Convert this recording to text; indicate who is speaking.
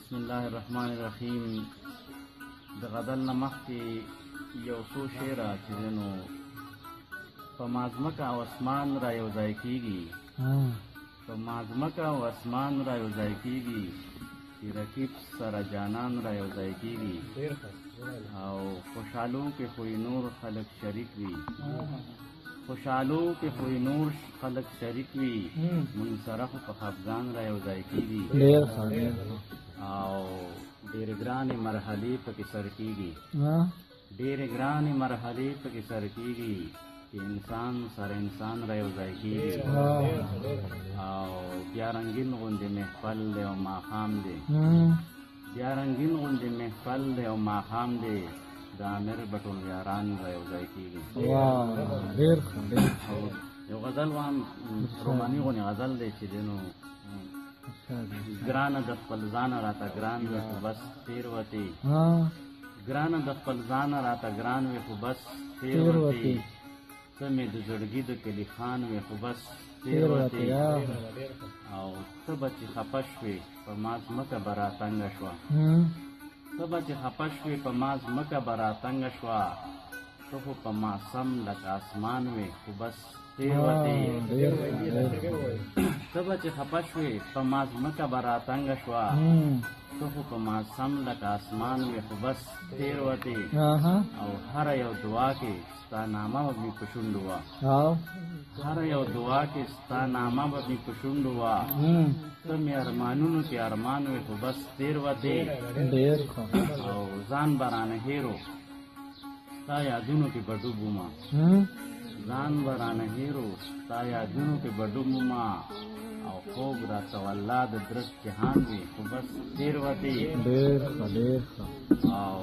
Speaker 1: بسم الله الرحمن الرحیم. د غزل نه مخکې یو څو شعره چې دی نو په ما ځمکه او اسمان را یو ځای کېږي، په ما ځمکه او اسمان را یو ځای کېږي، چې رقیب سره جانان را یو ځای کېږي، او خوشحالو کې خو یې نور خلک شریک وي، خوشحالو کې خو یې نور خلک شریک وي، مونږ سره خو په خفګان را یو ځای کېږي.
Speaker 2: ډېر ښه، ډېر.
Speaker 1: او ډېرې ګرانې مرحلې پکې سر کېږي، ډېرې ګرانې مرحلې پکې سر کېږي، چې انسان سره انسان را یو ځای کېږي. او بیا رنګین غوندې محفل دی او ماښام دی، بیا رنګین غوندې محفل دی او ماښام دی، د امیر به ټول یاران را یو ځای کېږي.
Speaker 2: ډېر ښه، ډېر.
Speaker 1: او یو غزل وایم، روماني غوندې غزل دی چې دی نو ګرانه د خپل ځانه راته ګران وي خو بس تېر وتې، ګرانه د خپل ځانه راته ګران وي خو بس تېر وتې، ته مې د زړګي د کلي خان وې خو بس تېر وتې، او ته به چې خفه شوې په ما ځمکه به راتنګه شوه، ته به چې خفه شوې په ما ځمکه به راتنګه شوه، ته خو په ما سم لکه اسمان وې خو بس تېر وتې، ته به چې خفه شوې په ما ځمکه به راتنګه شوه، ته خو په ما سم لکه اسمان وې خو بس تېر وتې، او هره یو دعا کې ستا نامه به مې په شونډو وه، هره یو دعا کې ستا نامه به مې په شونډو وه، ته مې ارمانونو کې ارمان وې خو بس تېر وتې.
Speaker 2: ډېر ښه.
Speaker 1: او ځان به رانه هېرو ستا یادونو کې به ډوب ومه، ځان به رانه هېرو ستا یادونو کې به ډوب ومه، او خوب راته والله د درست جهان وي خو بس تېر وتې.
Speaker 2: ډېر ښه، ډېر ښه.
Speaker 1: او